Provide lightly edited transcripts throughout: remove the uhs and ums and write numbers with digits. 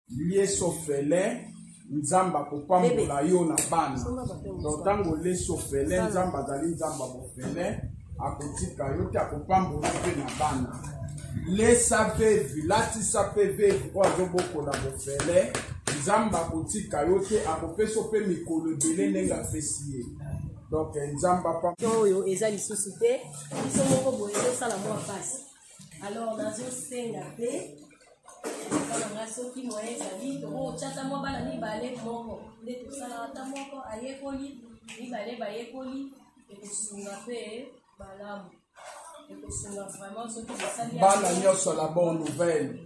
Liesa ofele nzambe akopambola yo na bana donc ntango olesi ofele nzambe azali nzambe ya bofele akotika yo te akopambola mpe na bana lesa vevi latisa mpe vevi oyo azobokola bofele nzambe akotika yo te akopesa mpe mikolo ebele ndenge apesi ye donc nzambe apa oyo eza lisusu te biso moko boye ezosala mwa mpasi alors nazosenga mpe papa na ngai soki moyen ezali tokotya ata mwa bana mibale moko nde tosalaka ata moko ayekoli mibale bayekoli ekosunga mpe malamu ekosunga vraiment soki bosali bana nyonso la bonne nouvelle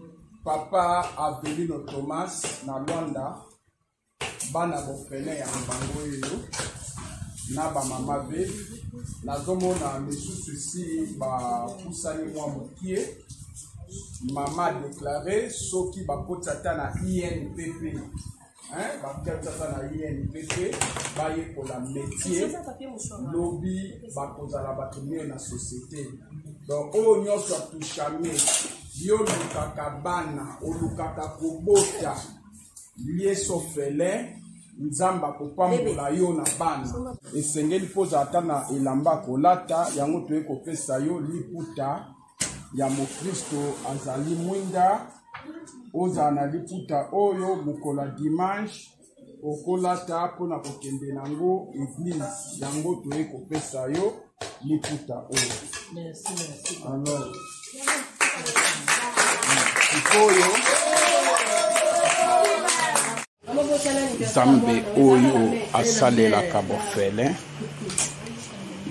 papa avelino thomas na lwanda bana bofele ya bango oyo na bamama be nazomona misusu esi bapusani mwa mokie mama deklare soki bakoti ata na inpp bakoti ata na inpp bayekola métier lobi bakozala bato mie na société donc oyo nyonso atushame yo olukaka bana olukaka kobota Lies ofele nzambe akopambola yo na bana esengeli mpo ozala ata na elamba kolata yango toye kopesa yo liputa ya mokristo azali mwinda ozala na liputa oyo mokolo ya dimanche okolata mpo na kokende na yango eglise yango toye kopesa yo liputa oyo merci, merci. alors sikoyo nzambe oyo asalelaka bofele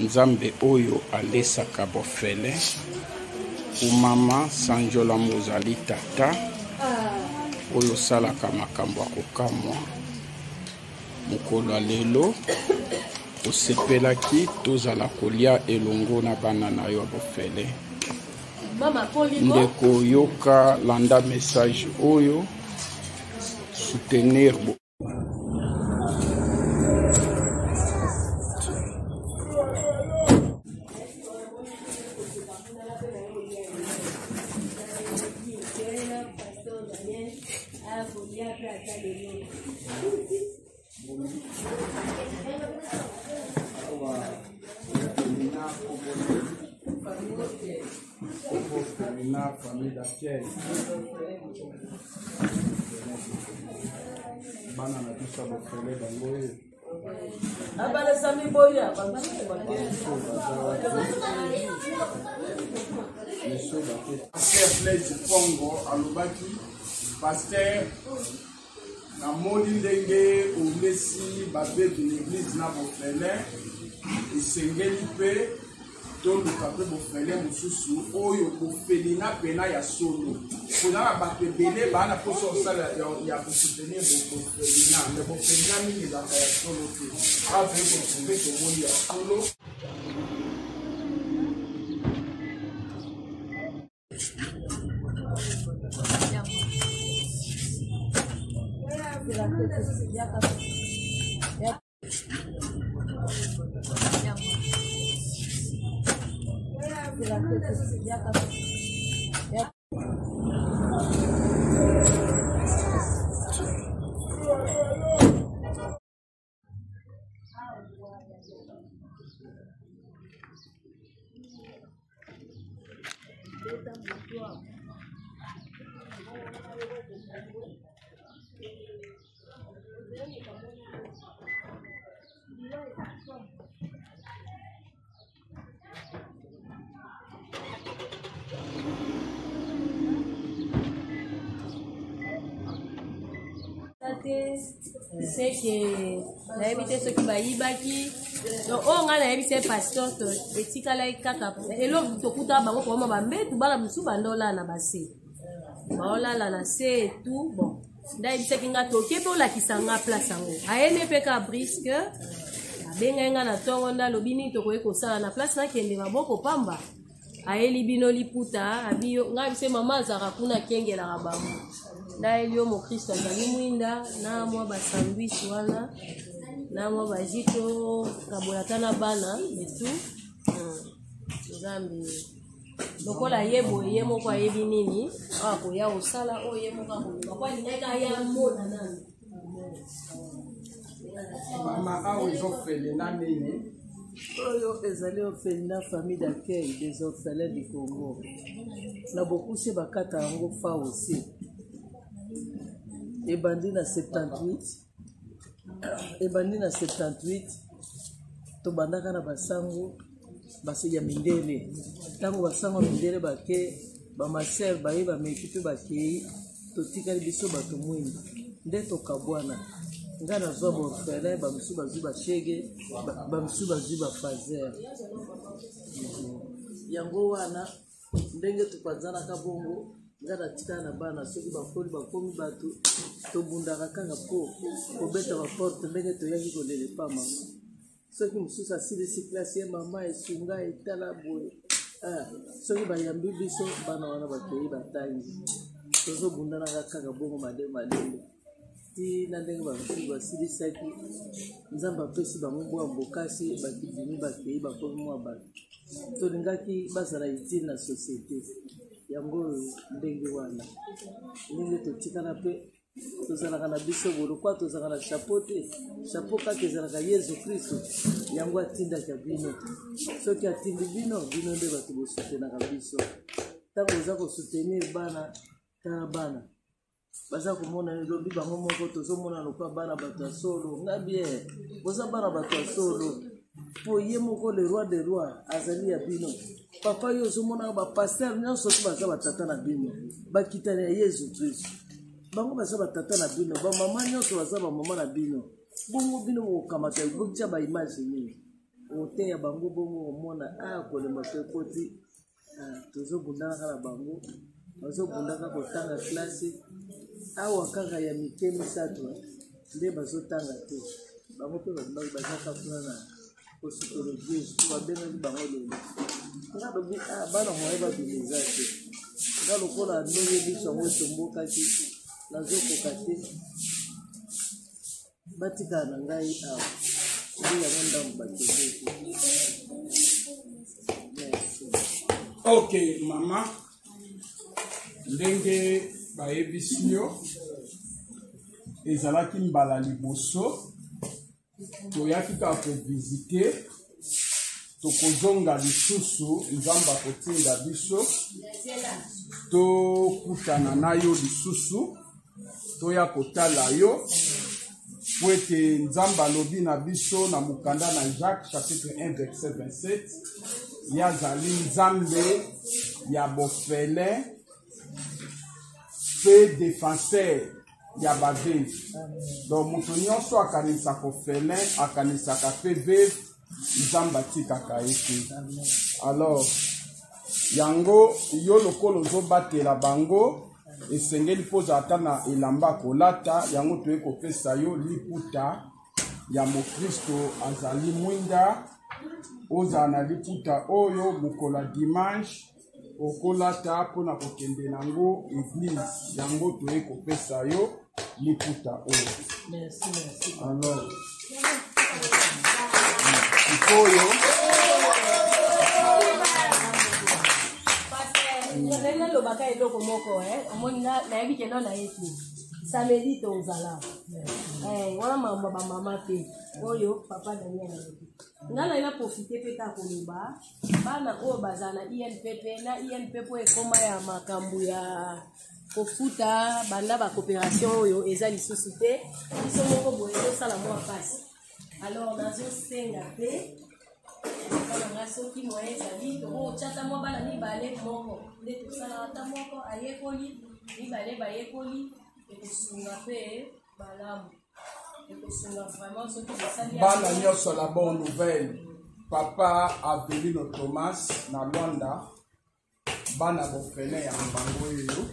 nzambe oyo alesaka bofele kumama sanjola mozali tata oyo osalaka makambo ya kokamwa Mokolo ya lelo osepelaki tozala kolia elongo na bana na yo ya bofele. Ndeko yoka landa message oyo soutenir bo na famille d'accueil bana na biso ya bofele bango oyo abalesami boya Pasteur Blaise Pongo alobaki pasteur namoni ndenge olesi babebi na eglise na bofele esengeli mpe toluka mpe bofele mosusu oyo bofelina mpena ya solo koza na bato ebele baa na mposa kosala ya kosoutenir bofelina me bofelina mingi ezalaka ya solo te awa toyei kotrouve tomoni ya solo Te seke nayebi te soki bayibaki donc oyo ngai nayebi se pasteur to etikalaki kaka eloko tokuta bango koma bambetu bana mosusu bandola na base. Baolala na se et tout. Bon, nde ayebisaki nga toke mpe olakisa nga place yango. Ayene mpe ka briske abengai nga na ntongo nde alobi nini tokoki kosala na place nakende maboko pamba. Ayeli bino liputa abi yo ngai biso mama azalaka kuna akengelaka bango. Nayeli yo mokristo azali mwinda na mwa basandwich wana na mwa bajito kabola ata na bana etu. Nzambe lokola ye boye ye moko ayebi nini oyo akoya kosala oyo ye moko akoloba po alingaki aya mona nanu. Mama, awa ezofele na nini? Oyo ezali orphelinat famille d'accueil des orphelins du Congo. Na bokuse bakata yango FAOC. Ebandi na 78. Ebandi na 78 tobandaka na basango basi ya mindele. Ntango basango ya mindele bake, bamaser baye bameki mpe bakei, totikali biso bato mwindu nde tokabwana. Nga nazwa baorphelin, bamisusu bazwi bashege, bamisusu bazwi bafazer. Yango wana ndenge topanzanaka bongo, nga natikala na bana soki bakoli bakomi bato, tobundaka kaka po kobeta baporte ndenge toyaki kolela epa mama. Soki mosusu asilisi klase ye mama esunga etala boye, soki bayambi biso bana wana bakei batangi, tozobundanaka kaka bongo malembe malembe ti na ndenge bamosusu basilisaki. Nzambe apesi bango mwa bokasi, bakibimi bakei bakomi mwa bato, tolingaki bazala utile na société. Yango oyo ndenge wana ndenge totikala mpe tozalaka na biso bolokwa, tozalaka na chapeau te, chapeau kaka ezalaka Yesu Kristo. Yango atindaka bino, soki atindi bino, bino nde bato bosutenaka biso. Ntango oza kosoutenir bana, tala bana baza komona elobi bango moko, tozomona lokola bana bato ya solo. Nga bien, boza bana bato ya solo, po ye moko le roi de roi azali ya bino papa. Yo ozomonaka bapaster nyonso to baza batata na bino, bakitani ya Yesu Kristo. Bango baza batata na bino, bamama nyonso baza bamama na bino. Bongo bino bokokamata botia baimage nini oteya bango bongo omona a kolemba mpe ekoti. Tozobundaka na bango, bazobundaka kotanga klase awa kaka ya mike misato nde bazotanga te. Bango mpe bazaka kuna na kosutologie, babengaki bango lelo. Nga lobi bana moye babima eza te. Nga lokola ndenge biso yango etombokaki, nazokoka te, batikala na ngai awa nde yango ndambo bakendeki. Merci. Ok mama, ndenge bayebisi yo, ezalaki mbala liboso toyaki kaka kovisite, tokozonga lisusu. Nzambe akotinda biso tokutana na yo lisusu, toya kotala yo, po ete Nzambe alobi na biso na mokanda na Jacques chapitre 1 verset 27, ye azali Nzambe ya bofele mpe défenseur ya baveuve. Donc moto nyonso akanisaka orphelin, akanisaka mpe veuve, Nzambe atikaka ye te. Alors yango yo lokola ozobatela bango, esengeli mpo ozala ata na elamba kolata. Yango toye kopesa yo liputa ya mokristo azali mwinda, ozala na liputa oyo mokolo ya dimanche okolata mpona kokende nango eglise. Yango toye kopesa yo liputa oyo. Merci, merci. Alors sikoyo nalobaka eloko moko, omoni nayebi keno na ye te, samedi tozala wana mambo ya bamama te oyo papa Daniel alobi. Nga na na profite mpe kaka koloba bana oyo bazala na INPP, na INPP oyo ekoma ya makambo ya kofuta banda bacoopération oyo eza lisusu te, biso moko boye tosala mwa mpasi. Alors nazosenga mpe papa na ngai, soki moyen ezali, tokotia mwa bana mibale, moko nde tosalaka ata moko ayekoli, mibale bayekoli, ekosunga mpe malamu, ekosunga vraiment soki bosali. Bana nyonso la bonne nouvelle, papa Avelino Thomas na Lwanda, bana bofele ya bango oyo.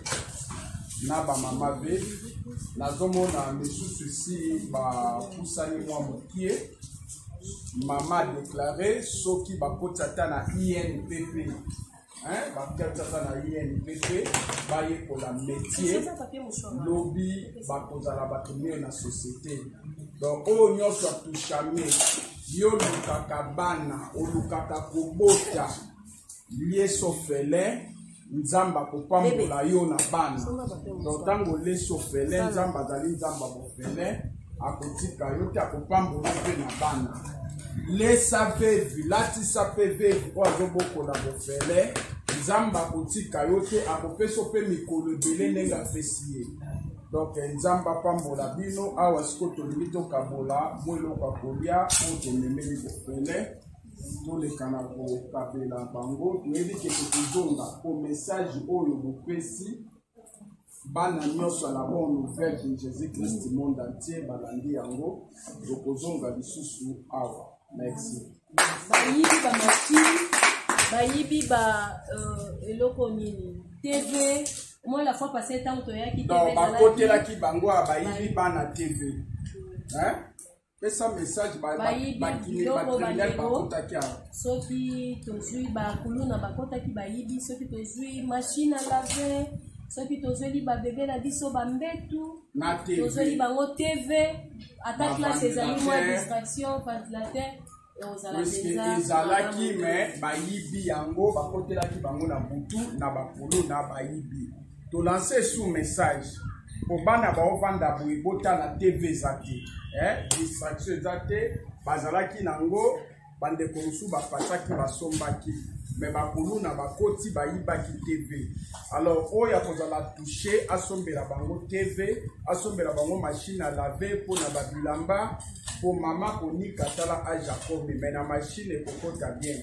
na bamama veve. Nazomona misusu esi bapusani mwa mokie. Mama déclaré soki bakoti ata na INPP, hein, bakoti ata na INPP bayekola métier, lobi bakozala bato mie na société. Donc oyo nyonso atushame, yo olukaka bana, olukaka kobota, lieso fele, Nzambe akopambola yo na bana. Donc ntango oleso fele, Nzambe azali Nzambe abofele, akotika yo te, akopambola mpe na bana. Lesa vevi, latisa mpe vevi oyo azobokola bofele, Nzambe akotika yo te, akopesa mpe mikolo ebele ndenge apesi ye. Donc Nzambe apambola bino. Awa sikoyo tolingi tokabola mwa eloko ya kolia oyo tomemeli bofele, toleka na kokabela bango. Toyebi ke tokozonga po message oyo bopesi bana nyonso ya la bonne nouvelle de Jésus Christ monde entier balandi yango, tokozonga lisusu awa. Merci. Bayibi ba machine, bayibi ba eloko nini, TV. Moi la fois passée ntango toyaki, donc bakotelaki bango ya bayibi bana TV, hein? Pesa message. Bayibi biloko, bandeko. Soki tozwi bakuluna bakotaki bayibi, soki tozwi machine à laver, soki tozweli babebe na biso bambetu, tozweli bango TV, ata classe ezali mwa distraction, ventilateur. Ezalaki me bayibi yango, bakotelaki bango na butu na bakuluna bayibi. Tolance sous message po bana baovanda boye, botala TV eza te, distraction eza te. Bazalaki nango, bandeko mosusu bapasaki, basombaki, me bakuluna bakoti bayibaki TV. Alors oyo akozala touche, asombela bango TV, asombela bango machine à laver mpona babilamba, po mama konika tala age akomi, me na machine ekokota bien,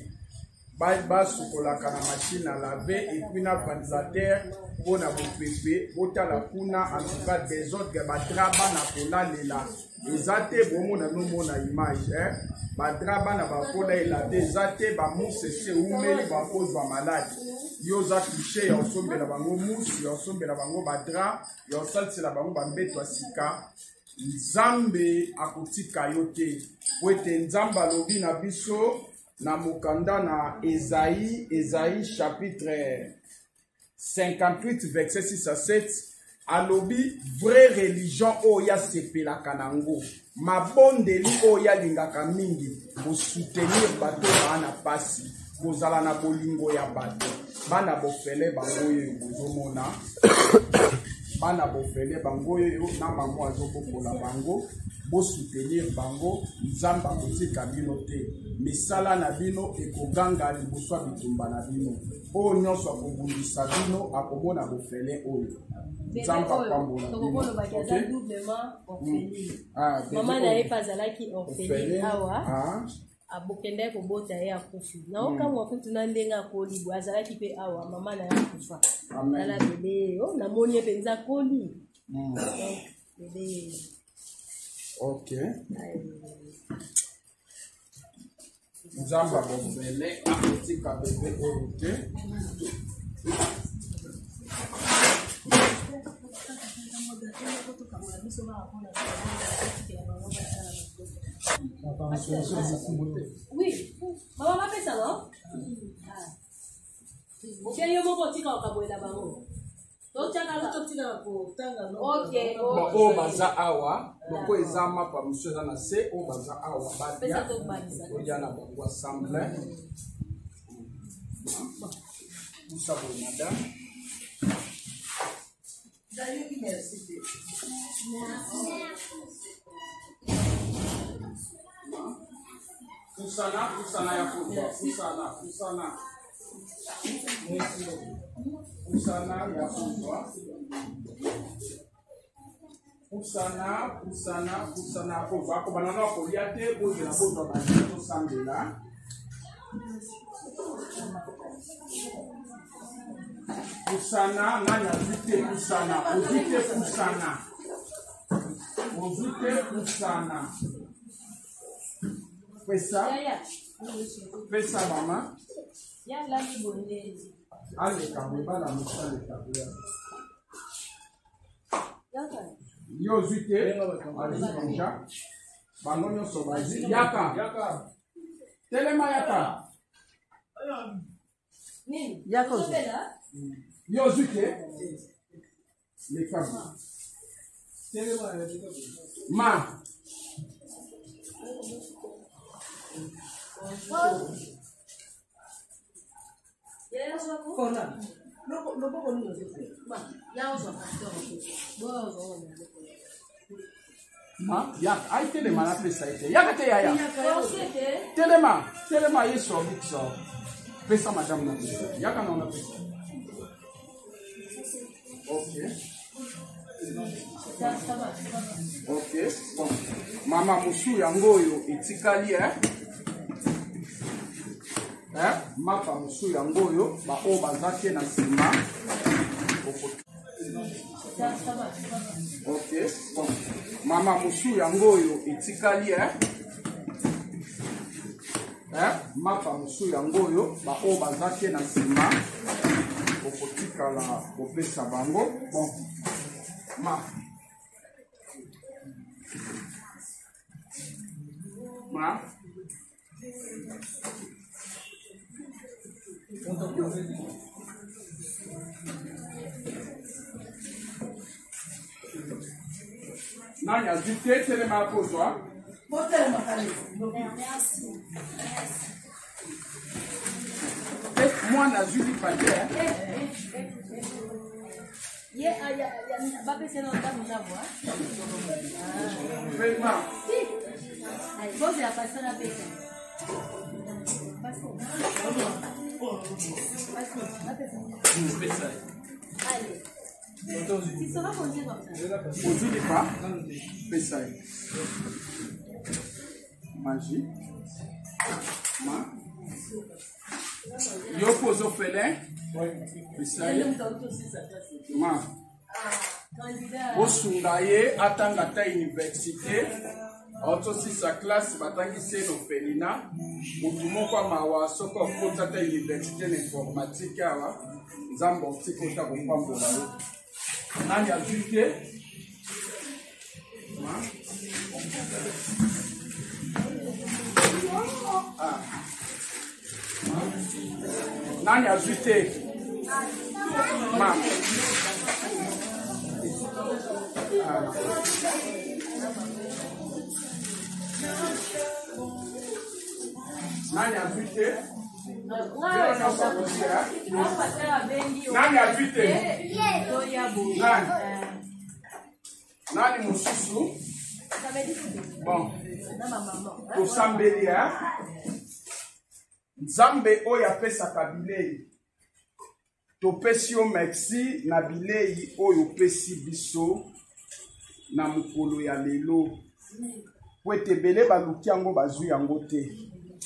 basukolaka na machine à laver et puis na ventilateur mpona bopepe. Botala kuna, en tout cas désordre, badraps bana kolalela eza te. Bomona nomona image, eh? Badraps bana bakolela te, eza te. Bamousse esi eumeli, bakozwa maladi. Yo oza touché ya osombela bango mousse, ya osombela bango badraps, ya osalisela bango bambeto ya sika. Nzambe akotika yo te, po ete Nzambe alobi na biso na mokanda na Esaïe, Esaïe chapitre 58 verset 6 à 7, alobi vraie religion oyo asepelaka nango, mabondeli oyo alingaka mingi, kosoutenir bato baa na pasi, kozala na bolingo ya bato. Bana bofele bango oyo bozomona, bana bofele bango oyo na mama azobokola bango, bosoutenir bango. Nzambe akotika bino te, misala na bino ekoganga liboso ya bitumba na bino. Oyo nyonso akobundisa bino akomona bofele oyo. Nzambe apambola. Mama na ye mpe azalaki orpheline awa, abokendaki kobota ye, akufi. Naokamwa kutu na ndenge akoli boye. Azalaki mpe awa, mama na ye akufa. Tala bebe oyo, namoni ye mpenza akoli bebe. Ok, Nzambe abofele akotika bebe oyo te. Oui, mama bapesa no obia yo moko otika okaboyela bango. Oyo baza awa loko eza mapa mosusu eza na se. Oyo baza awa balia, olia na bango ensemble. Pusa boye, madame. Merci. Pusana, pusana ya kozwa, pusana, pusana, pusana ya kozwa, pusana, pusana, pusana ya kozwa. Akobana na kolia te, bozela bozwa bandi tosambela. Pusana, nani azwi te? Pusana, ozwi te? Pusana, ozwi te? Pusana, pesa, pesa mama aleka boye, bana mosu aleka boye. Yo ozwi te, azwi deja. Bango nyonso bazwi. Yaka. Telema yaka. Yaka ozwi. Yo ozwi te? Leka. Ma. Ma yaka ai telema napesa ye te yaka te yaya telema telema yesu abikisa pesa madame napesa yaka na napesa ok ok bon mama mosusu yango oyo etikali eh? Eh? Mapa mosusu yango oyo baoyo baza te na nsima. Ok bon mama mosusu yango oyo etikali eh? Eh? Mapa mosusu yango oyo baoyo baza te na nsima okotikala kopesa bango. Bon ma ma Nani azwi te telema akozwa. Mwana azwi lipa te. Ye bapesa na ndambo ndambo. Vraiment. Bozela pasteur apesa. Allez. Tu sauras conduire comme ça. Ozwi lipa pesa ye magie ma yo mpo ozofele pesa ye ma bosunga ye atanga ata université aotosisa classe batangisi ye na orphelina motu moko ya mawa soki okota ata université na informatique awa nzambe otika ota kopambola yo nani azwi te Ah. Nani azwi te? Mama. Ah. Nani azwi te? Nani azwi te? Nani? Nani mosusu? Bon, tosambeli eh? Nzambe oyo apesaka bilei, topesi yo merci na bilei oyo opesi biso na mokolo ya lelo, po ete ebele baluki yango bazwi yango te,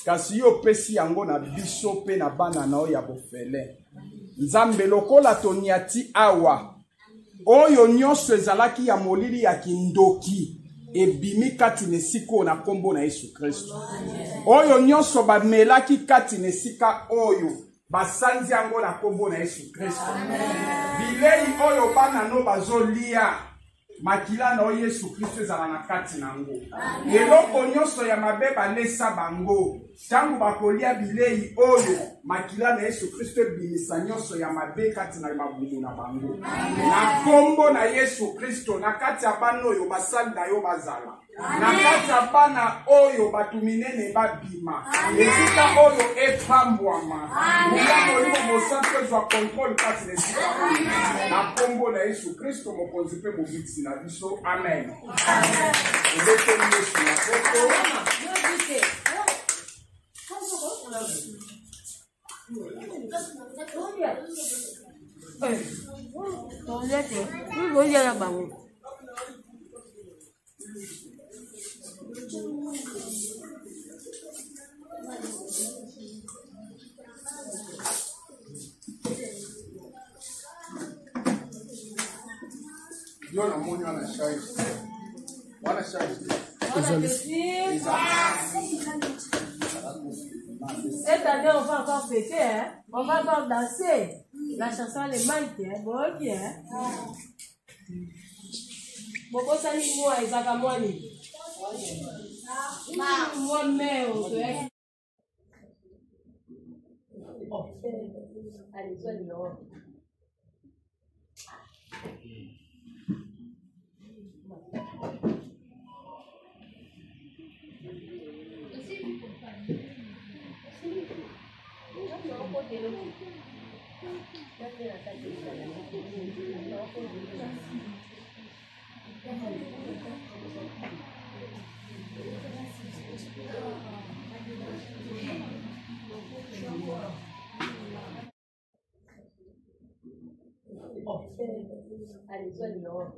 kasi yo opesi yango na biso mpe na bana na yo ya bofele. Nzambe, lokola toniati awa, oyo nyonso ezalaki ya molili ya kindoki ebimi kati na esika oyo na nkombo na Yesu Kristo. Oyo nyonso bamelaki kati na esika oyo basanzi yango na nkombo na Yesu Kristo. Bilei oyo bana no bazolia, makila na yo Yesu Kristo ezala na kati na yango. Eloko nyonso ya mabe balesa bango ntango bakolia bilei oyo, makila na Yesu Kristo ebimisa nyonso ya mabe kati na mabumu na bango na nkombo na Yesu Kristo. Na kati ya bana oyo basali na yo bazala, na kati ya bana oyo bato minene babima, esika oyo epambwama, nguya Molimo Mosantu ezwa kontrole kati na esika oyo na nkombo na Yesu Kristo Mokonzi mpe Mobikisi na biso, amen. Obeteli Yesu maboko. Tolia te, olia na bango. Yo namoni wana charge wana charge. Cette année, on va encore fêter, hein? On va encore danser. La chanson, elle est mal, hein? Bon, ok, hein? Bobosani mwa ezalaka mwa nini? Mwa mai oyo toyaki. Oh. Allez, zwa numéro. Allez, zwa numéro.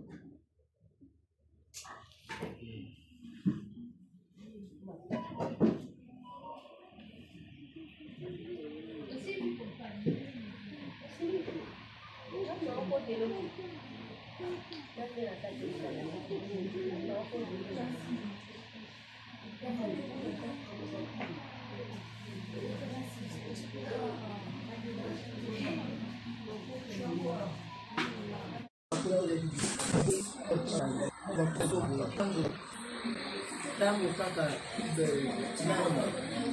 Ntango kaka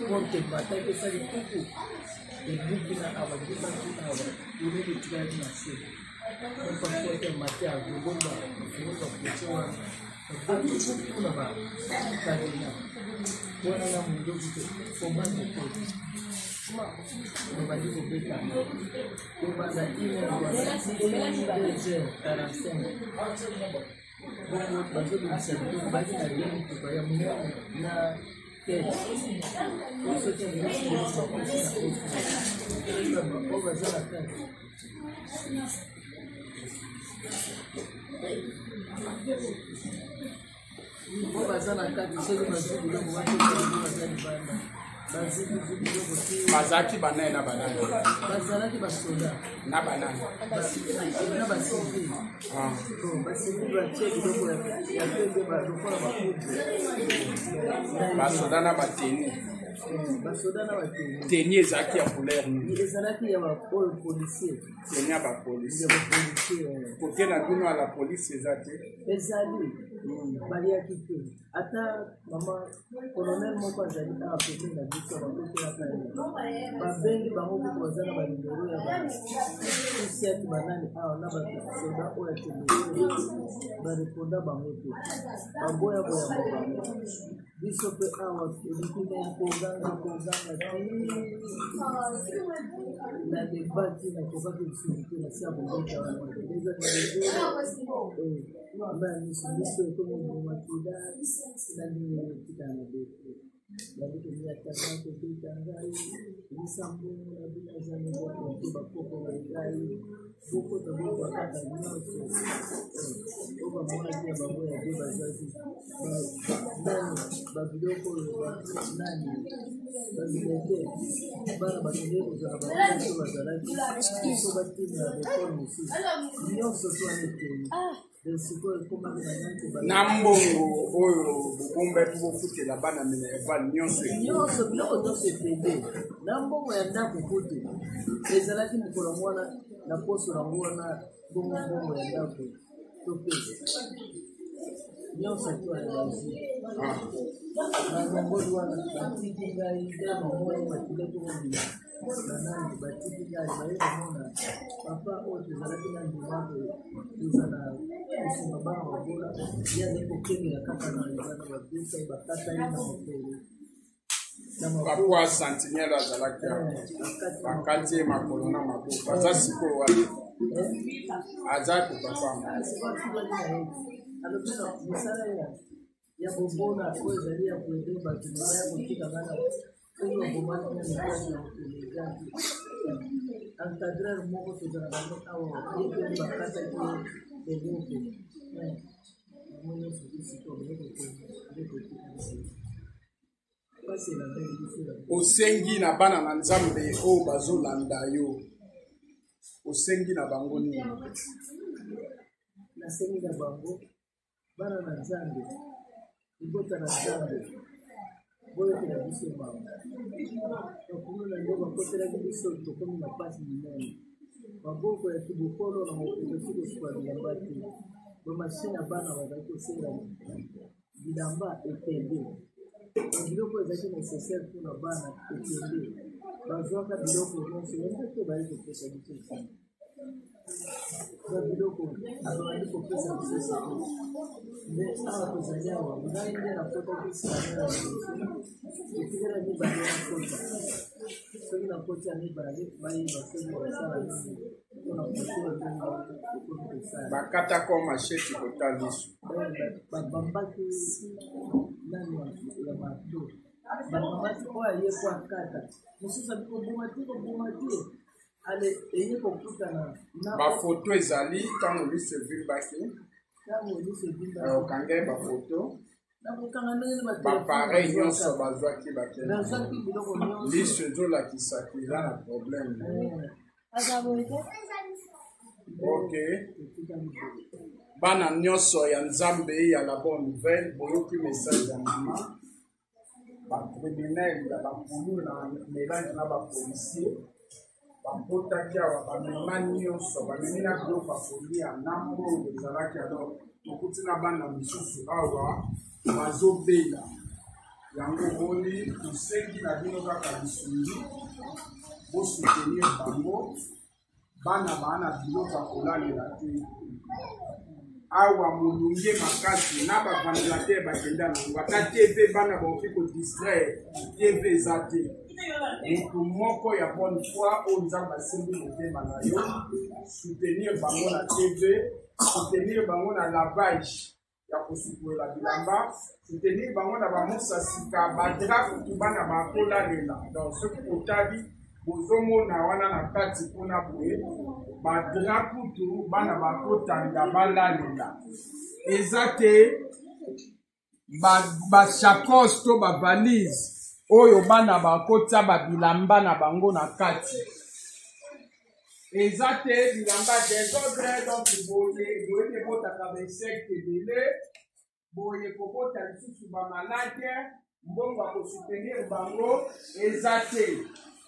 porte bataki esali kuku ebuki na awa ebukaki awa biloko etikalaki na se pakote mate akobomba kobomba kote wana babuki kuna bakadena wana na mondoki te kobanda te babandi kobeta kobanda 1h45 bongo bazobimisa biloko baki na ye motuka ya monene na tete soki oyo baza na kati oyo baza na kati soki bazwi biloko bato baza libanda bazwi biloko te. Bazalaki banani na banani? Bazalaki basoda na banani? Na bacivil. Bacivil batie biloko ya pembe lokola bapoudre. Basoda na bateni. Basoda na bateni. Teni ezalaki ya couleur nini? Ezalaki ya baoyo policier. Teni ya bapolisi. Ya bapolisier. Kote na bino ya la polise eza te? Ezali. Baliaki te. Ata mama colonel moko azali awa pembeni na biso, bakotelaka ye, babengi bango kutu, baza na banimero ya basiati banani awa na basoda oyo ya televizio, bareponda bango te, baboya boyamba bango. Biso mpe awa toliki me koganga koganga ti na debati, nakokaki lisusu te, na si ya kobeta wana eza na miso biso ekomi makila na ndenge etikala mabe te. Bandi komiatanga, kobeta ngai, bisa mbongo na bino aza te, bakoko na ngai bokota bokwa kaka nyonso oyo bamonaki ya bango ya de bazwaki nani babiloko oyo nani babilite bana bakendeki kozwa na bango bazalaki biso batina ya ekole mosusu nyonso to wana ekei. Na mbongo oyo bobomba mpo bofutela bana minerval nyonso? Nyonso, biloko nyonso ekende na mbongo ya ndako. Kutu ezalaki mokolo wana na poso yango wana, bongo mbongo ya ndako topesa nyonso to ya bazwi balongoli wana, batiki ngai nde mamoni makila tokomila banani, batiki ngai baye komona papa oyo tozalaki na ndima tozala kosunga bana babola. Ye azali kokengela kaka na libanda, babeta ye, bakata ye na mokolo. Papa sentinelle azalaki awa, bakati ye makolo na maboko. Aza sikoyo wapi? Aza ko papa? Alobi na mosala ya kobola oyo ezali ya koede bato baya kotika bana oyo babomaki na mikasi na mokili eza te. Encadreur moko tozalaka nde awa, ye mpe bakataki ye eloko yango nyonso. Esika baye kokende nde kotika biso pasi elandaki biso. Osengi na bana na Nzambe oyo bazolanda yo, osengi na bango nini? Nasengi na bango, bana na Nzambe, libota na Nzambe, boyokela biso mawa. Bakuluna nde bakotelaki biso, tokomi na mpasi minene, maboko ya kibokolo na mokolo esi kosuka bilamba te. Bamashine ya bana bazalaki kosenga bilamba ekende, biloko ezalaki nécessaire mpona bana ekende, bazwaka biloko nyonso yango te baye kopesa biso nsima babiloko abandi kopesa biso sikoyo. Nde awa tozali awa, ngai nde nakotaki scanner ya liboso, etikala mibale nakota. Soki nakoti ya mibale, bayeba soki basala nini mpona kotola ndenge ekomi kosala. Bakata ko masheti kota lisu. Babambaki nani ya marto, babambaki oyo aye po akata mosusu abi koboma te, koboma te. Ale eye kokutana na bafoto ezali ntango lisu evimbaki, ntango lisu evimbaki okangai bafoto. Nakokanga ndenge nini? Bapareil nyonso bazwaki, bakende. Bazwaki biloko nyonso. Lisu ezolakisaki eza na problème. Ok, bana nyonso ya Nzambe ya la bonne nouvelle, boyoki message ya mama. Bacriminel ya bakulu na mélange na bapolicier bakotaki awa, bamema nyonso, bamemi na biloko ya kolia na mbongo ezalaki. Alors tokuti na bana misusu awa bazobela. Yango omoni, tosengi na bino kaka lisungi, bosoutenir bango. Bana baa na biloko ya kolalela te awa, molunge makasi na baventilateur bakenda nango, ata TV bana bakoki kodistraire, TV eza te. Motu moko ya bonne foi oyo Nzambe asimbi motema na yo, soutenir bango na TV, soutenir bango na lavage ya kosukola bilamba, soutenir bango na bamosa sika, badra kutu bana bakolalela. Donc soki otali, bozomona wana na kati kuna boye, badra kutu bana bakotanda balalela eza te, bashakos to bavalise oyo bana bakotia babilamba na bango na kati eza te, bilamba désordre. Donc boye boyebi ebotaka bainsecte ebele, boye kobota lisusu bamalade. Mbongo ya kosoutenir bango eza te.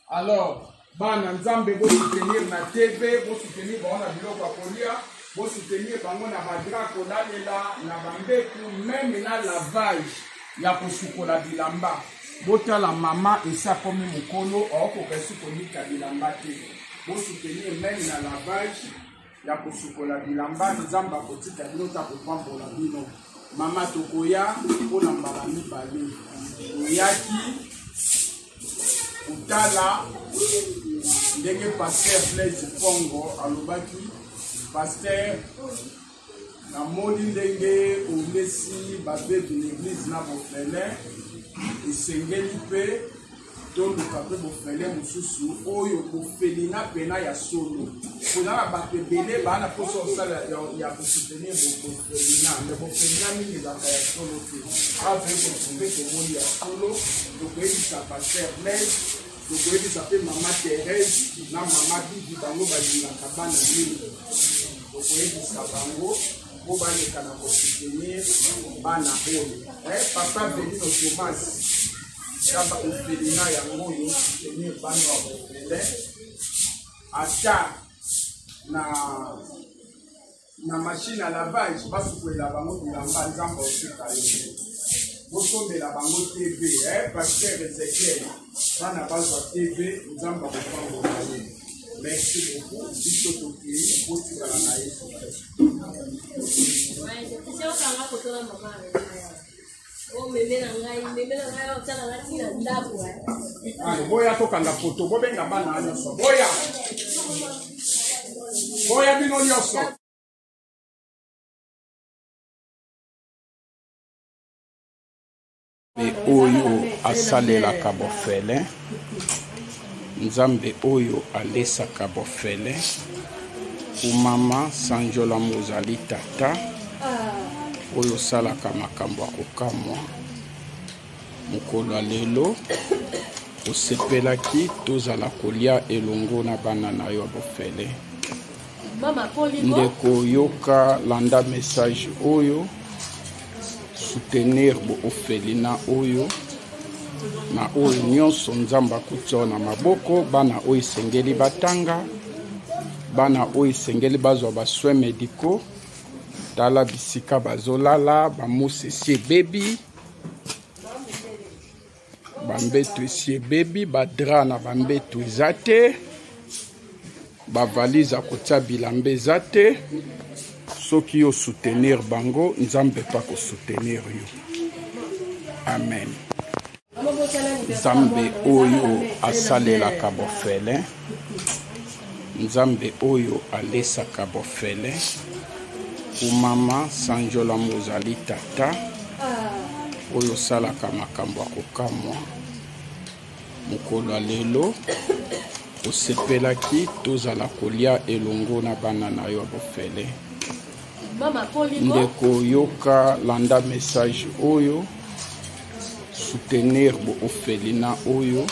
Alors bana Nzambe, bosoutenir na TV, bosoutenir bango na biloko ya kolia, bosoutenir bango na badra kolalela, na bambetu, même na lavage ya kosukola bilamba. Botala mama esi akomi mokolo, aokoka esi konika bilamba te. Bosoutenir même na lavage ya kosukola bilamba. Nzambe akotika bino ta kopambola bino. Mama, tokoya mpona mbala mibale. Toyaki kotala ndenge pasteur Blaise Pongo alobaki. Pasteur, namoni ndenge olesi babebe na église na bofele, esengeli mpe toluka mpe bofele mosusu oyo bofelina pena ya solo. Koza na bato ebele baa na mposa kosala ya kosoutenir bofelina, me bofelina mingi ezalaka ya solo te. Awa toyei kotrouve, tomoni ya solo. Tokoyebisa pasteur Blaise, tokoyebisa mpe mama Therese na mama Bibi, bango balingaka bana mingi. Tokoyebisa bango mpo baleka na kosoutenir bana oyo. Papa Belino Thomas, kaka ofelina yango oyo, soutenir bana ya bofele ata na machine à lavage, basukolela bango bilamba. Nzambe osika yo te. Bosombela bango TV. Pasteur Ezekiel, bana bazwa TV. Nzambe akopambola ye. Merci beaucoup. Biso tokei, botikala na Yesu Kristo. Okanga kotola mama o meme na ngai, meme na ngai otala nga ntina ndako. Allez, boya tokanga foto. Bobenga bana nyonso, boya, boya bino nyonso. Oyo asalelaka bofele, Nzambe oyo alesaka bofele, kumama, sanjola mozali tata oyo osalaka makambo ya kokamwa. Mokolo ya lelo osepelaki tozala kolia elongo na bana na yo ya bofele. Ndeko, yoka, landa message oyo, soutenir boofelina oyo na oyo nyonso Nzambe akuti na maboko. Bana oyo esengeli batanga, bana oyo esengeli bazwa basoin médicaux. Tala bisika bazolala, bamousse esi ebebi, bambeto esi ebebi, badra na bambeto eza te, bavalise ya kotia bilamba eza te. Soki yo soutenir bango, Nzambe mpe akosoutenir yo. Amen. Nzambe oyo asalelaka bofele, Nzambe oyo alesaka bofele, kumama sanjola mozali tata oyo osalaka makambo ya kokamwa. Mokolo ya lelo osepelaki tozala kolia elongo na bana na yo ya bofele. Ndeko yoka, landa message oyo, soutenir bo orphelinat oyo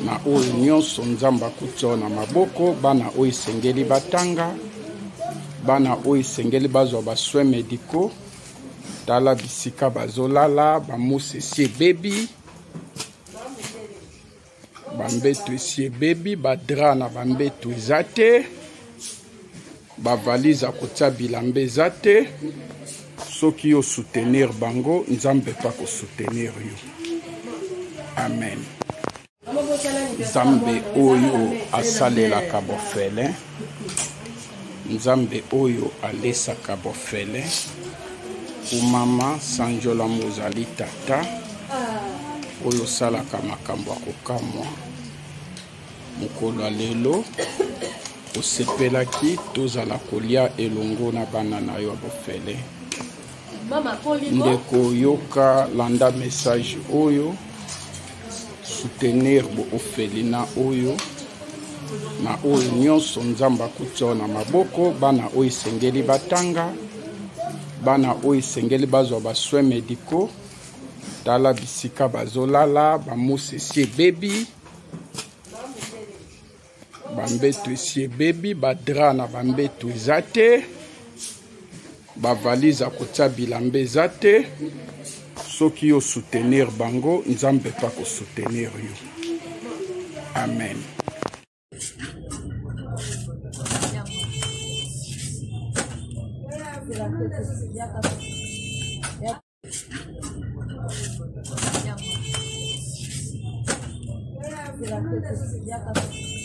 na oyo nyonso Nzambe akutia na maboko, bana oyo esengeli batanga, bana oyo esengeli bazwa ba soins médicaux. Tala bisika bazolala, bamousse esi ebebi, bambeto esi ebebi, badra na bambeto eza te, bavalise ya kotia bilamba eza te. Soki yo soutenir bango, Nzambe mpe akosoutenir yo. Amen. Nzambe oyo asalelaka bofele, Nzambe oyo alesaka bofele, kumama sanjola mozali tata oyo osalaka makambo ya kokamwa. Mokolo ya lelo osepelaki tozala kolia elongo na bana na yo ya bofele. Ndeko yoka, landa message oyo, soutenir bo orphelinat oyo na oyo nyonso Nzambe akutia na maboko, bana oyo esengeli batanga, bana oyo esengeli bazwa ba soins médicaux. Tala bisika bazolala, bamousse esi ebebi, bambeto esi ebebi, badra na bambeto eza te, bavalise ya kotia bilamba eza te. Soki yo soutenir bango, Nzambe mpe akosoutenir yo. Amen. Yaka.